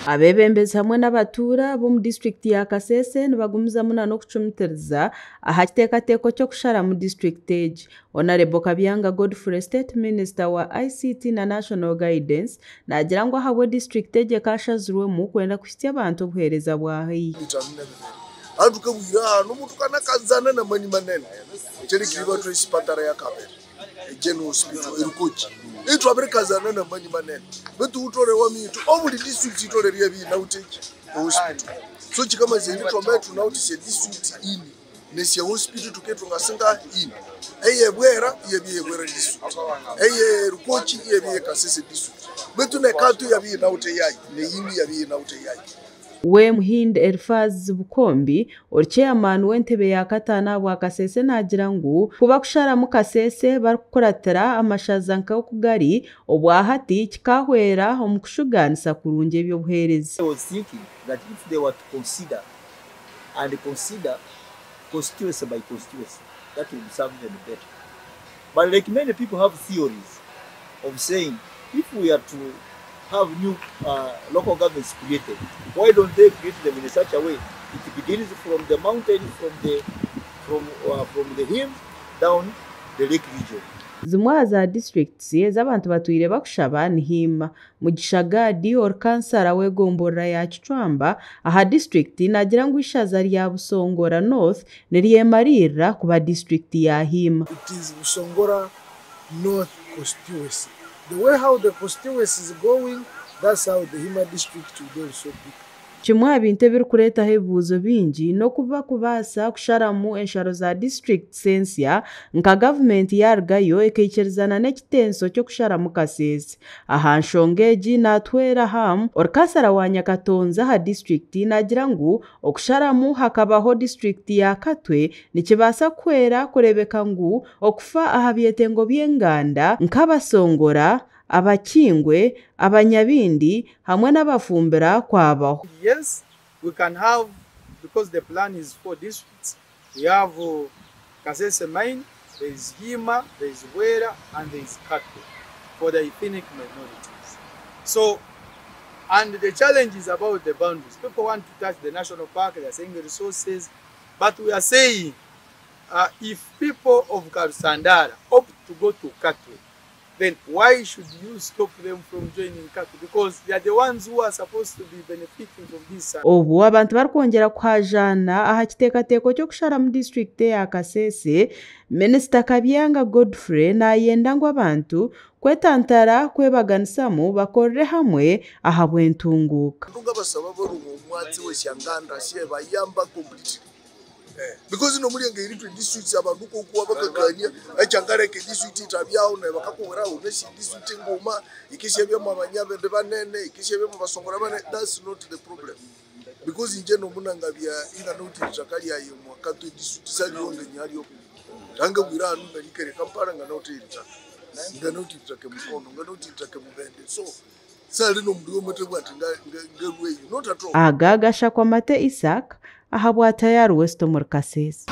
Abeebembezi hamwe n'abatuura b'omu disiturikiti ya Kasese nibagumizamu n'okucumitiriza aha kiteekateeko ky'okusharamu disiturikiti egi. Honourable Kabyanga Godfrey, State Minister wa ICT na National Guidance naagira ngu ahabwe disiturikiti egi ekashazirwemu kwenda kuhitsya abantu obuheereza bwa haihi. Atukabwira aha omuntu kanakazana namani manene kyerekire bathu esipatara ya Kabere general hospital erukoki itwabirikazana namani manene betu utore wa mitu obuli district itore rya uteki hospital so chikamazeni twambaye tunauti district ini nesya hospital tuketu ngasinga ini eye Bwera yebye Bwera district, eye Rukoki yebye Kasese district, betu nekatu yabye naute yayi neyini yabye naute yayi. We Muhindi Elfaz Bukombi, ori chairman w'entebe ya kataano bwa Kasese, naagira ngu kuba kusharamu Kasese barikukuratira amashaza nk'oku gari obwahati kikahwera omu kushugaanisa kurungi eby'obuheereza. I was thinking that if they were to consider and consider constituency by constituency, that would serve them better. But like many people have theories of saying, if we are to have new local governments created, why don't they create them in such a way it begins from the mountain, from the hill down the lake region. Zimwe aha za disiturikiti ez'abantu batwire bakushaba ni Hiima. Mugisha Gadi, ori kansara w'egomborora ya Kicwamba aha disiturikiti, naagira ngu ishaza rya Busongora North niryemariirira kuba disiturikiti ya Hiima. It is Busongora North constituency. The way how the constituency is going, that's how the Hima district will also be. Kimwe aha bintu ebirikureetaho ebibuuzo bingi n'okuba kubaasa kusharamu ensharo za disiturikiti ensya nka gavumenti yarugayo ekaikirizana n'ekitenso ky'okusharamu Kasese. Aha nshonga egi Natwera Ham, ori kansara wa Nyakatonzi aha disiturikiti, naagira ngu okusharamu hakabaho disiturikiti ya Katwe nikibaasa kuhwera kureebeka ngu okufa aha byetengo by'enganda nk'Abasongora, Abakingwe, Abanyabindi hamwe n'Abafumbira kwabaho. Yes, we can have, because the plan is 4 districts, we have Kasese Mine, there is Hima, there is Bwera, and there is Katwe for the ethnic minorities. So, and the challenge is about the boundaries. People want to touch the national park, they are saying resources, but we are saying if people of Karusandara opt to go to Katwe, then why should you stop them from joining Katwe? Because they are the ones who are supposed to be benefiting from this. Obu abantu barikwongyera kuhajana aha kiteekateeko ky'okusharamu disiturikiti ya Kasese, Minisita Kabyanga Godfrey naayenda ngu abantu kwetantara kwebaganisamu bakorere hamwe ahabw'entunguuka. Ndungabasaba barunga omwatsi w'esyanganda syebayamba completely. Because no muri ngeri to districts abantu kokuwa bakakania echangareke district itabyaho ne bakakubura unesi district ngoma ikishe bya mabanyabende banene ikishe bya basongora bane, that's not the problem. Because inje no munanga bya inga no titakali ayo mwakato district salionge nyalyo tanga bwira anu ngalikere Kampala nga no titaka nga no titaka mukono nga no titaka mubende so sali no mndu omete bwati nga not at all. Aga gashakwa mate Isaac ahabwa Tayari West omuri Kasese.